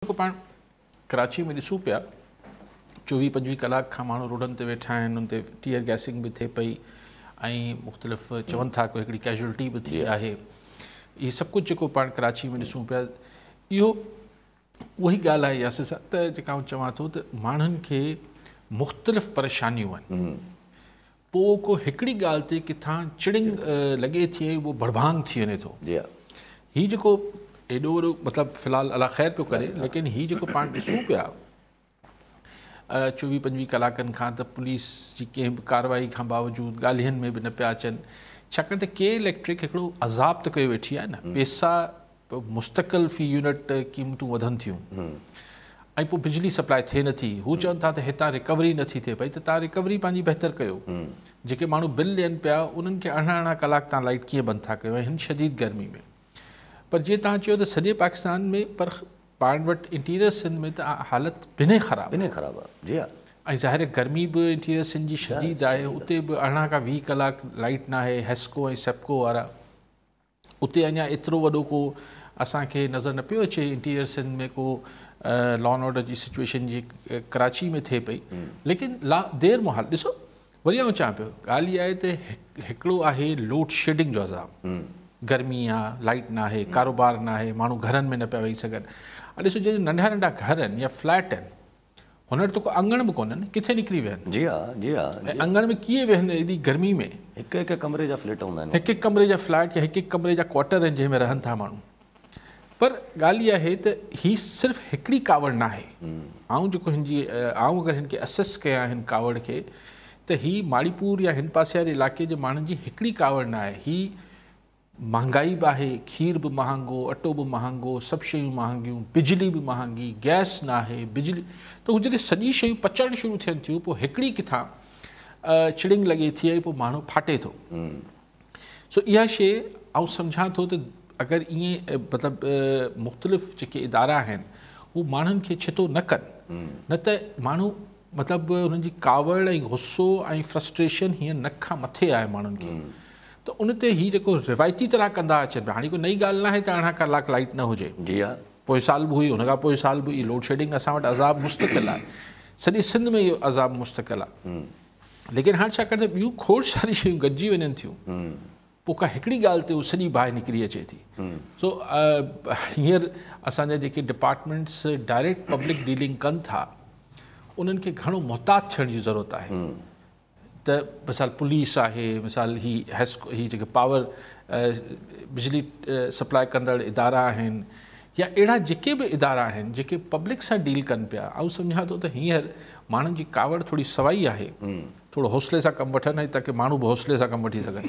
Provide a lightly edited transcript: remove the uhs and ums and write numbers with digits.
جيڪو پاڻ ڪراچي ۾ ڏسون پيا 24 25 ڪلاڪ کان ماڻهو روڊن تي ويٺا آهن، ان تي ٽيئر گيسنگ به ٿئي پئي ۽ مختلف چون ٿا ڪو هڪڙي ڪيجوئلٽي به ٿي آهي. اهي سڀ ڪجهه جيڪو پاڻ ڪراچي ۾ ڏسون پيا، اهو اها ئي ڳالهه آهي ياسر صاحب ته جيڪا آئون چوان ٿو ته ماڻهن کي مختلف پريشانيون آهن، پوء ڪو هڪڙي ڳالهه تي ڪٿان چڙنگ لڳي ٿي ۽ اهو ڀڙڀانگ ٿي وڃي ٿو. هي جيڪو ايڏو وڏو مطلب في الحال الله خير پيو ڪري، ليڪن هي جيڪو پاڻ ڏسون پيا 24 25 ڪلاڪن کان ته پوليس جي ڪنهن به ڪارروائي کان باوجود ڳالهين ۾ به نه پيا اچن، ڇاڪاڻ ته ڪي اليڪٽرڪ هڪڙو عذاب ته ڪيو ويٺي آهي نه، پيسا مستقل في يونٽ قيمتون وڌن ٿيون ۽ پوء بجلي سپلاء ٿئي نٿي. هو چون ٿا ته هتان رڪوري نٿي ٿئي پئي، ته توهان رڪوري پنهنجي بهتر ڪيو. جيڪي ماڻهو بل ڏين پيا انهن کي 18 18 ڪلاڪ توهان لائيٽ ڪيئن بند ٿا ڪيو ۽ هن شديد گرمي ۾. پر جيئن توهان چيو ته سڄي پاڪستان ۾، پر پاڻ وٽ انٽيريئر سنڌ ۾ ته حالت بنهه خراب آهي. بنهه خراب آهي، جي ها. ۽ ظاهر گرمي به انٽيريئر سنڌ جي شديد آهي، اتي به 18 کان 20 ڪلاڪ لائيٽ ناهي. حيسڪو ۽ سيپڪو وارا اتي اڃا ايترو وڏو ڪو اسان کي نظر نه پيو اچي انٽيريئر سنڌ ۾ ڪو لا اينڊ آرڊر جي سچويشن جي ڪراچي ۾ ٿئي پئي، ليڪن لا دير محال ڏسو وري آئون چوان پيو ڳالهه اها آهي ته هڪڙو آهي لوڊ شيڊنگ جو عذاب، گرمي آ، لائيٽ نه آهي، ڪاروبار نه آهي، ماڻهو گهرن ۾ نه پيا ويهي سگهن. ڏسو جنهن ننڍا ننڍا گهر آهن يا فليٽ آهن، هن وٽ ته ڪو اڱڻ به ڪونهن، ڪٿي نڪري ويهن؟ جي ها، جي ها. ۽ اڱڻ ۾ ڪيئن ويهن ايڏي گرمي ۾؟ هڪ هڪ ڪمري جا فليٽ هوندا آهن. هڪ هڪ ڪمري جا فليٽ يا هڪ هڪ ڪمري جا ڪوارٽر آهن جنهن ۾ رهن ٿا ماڻهو. پر ڳالهه اها آهي ته هي صرف هڪڙي ڪاوڙ ناهي. آئون جيڪو هن جي آئون اگر هن کي اسيس ڪيان هن ڪاوڙ کي ته هي ماڙيپور يا هن پاسي واري علائقي جي ماڻهن جي هڪڙي ڪاوڙ ناهي. هي مهانگائي به آهي، کير به مهانگو، اٽو به مهانگو، سڀ شيون مهانگيون، بجلي به مهانگي، گئس ناهي، بجلي ته هو جڏهن سڄي شيون پچڻ شروع ٿين ٿيون پوء هڪڙي ڪٿان چڙنگ لڳي ٿي ۽ پوء ماڻهو ڦاٽي ٿو. سو اها شيء آئون سمجهان ٿو ته اگر ائين مطلب مختلف جيڪي ادارا آهن هو ماڻهن کي ڇتو نه ڪن نه ته ماڻهو مطلب انهن جي ڪاوڙ ۽ غصو ۽ فرسٽريشن هينئر نڪ کان مٿي آهي ماڻهن کي، ته ان تي هي جيڪو روايتي طرح ڪندا اچن پيا، هاڻي ڪو نئين ڳالهه ناهي ته 18 ڪلاڪ لائيٽ نه هجي. جي ها. پوئين سال به هئي، ان کان پوئين سال به. هي لوڊ شيڊنگ اسان وٽ عذاب مستقل آهي، سڄي سنڌ ۾ اهو عذاب مستقل آهي. ليڪن هاڻ ڇاڪاڻ ته ٻيون کوڙ ساري شيون گڏجي وڃن ٿيون، پوء ڪا هڪڙي ڳالهه تي هو سڄي باهه نڪري اچي ٿي. سو هينئر اسان جا جيڪي ڊپارٽمينٽس ڊائريڪٽ پبلڪ ڊيلنگ ڪن ٿا انهن کي گهڻو محتاط ٿيڻ جي ضرورت آهي ته مثال پوليس آهي، مثال هي هيسڪو، هي جيڪي پاور بجلي سپلاء ڪندڙ ادارا آهن يا اهڙا جيڪي به ادارا آهن جيڪي پبلڪ سان ڊيل ڪن پيا، آئون سمجهان ٿو ته هينئر ماڻهن جي ڪاوڙ ٿوري سوائي آهي، ٿورو حوصلي سان ڪم وٺن ۽ تاڪه ماڻهو به حوصلي سان ڪم وٺي سگهن.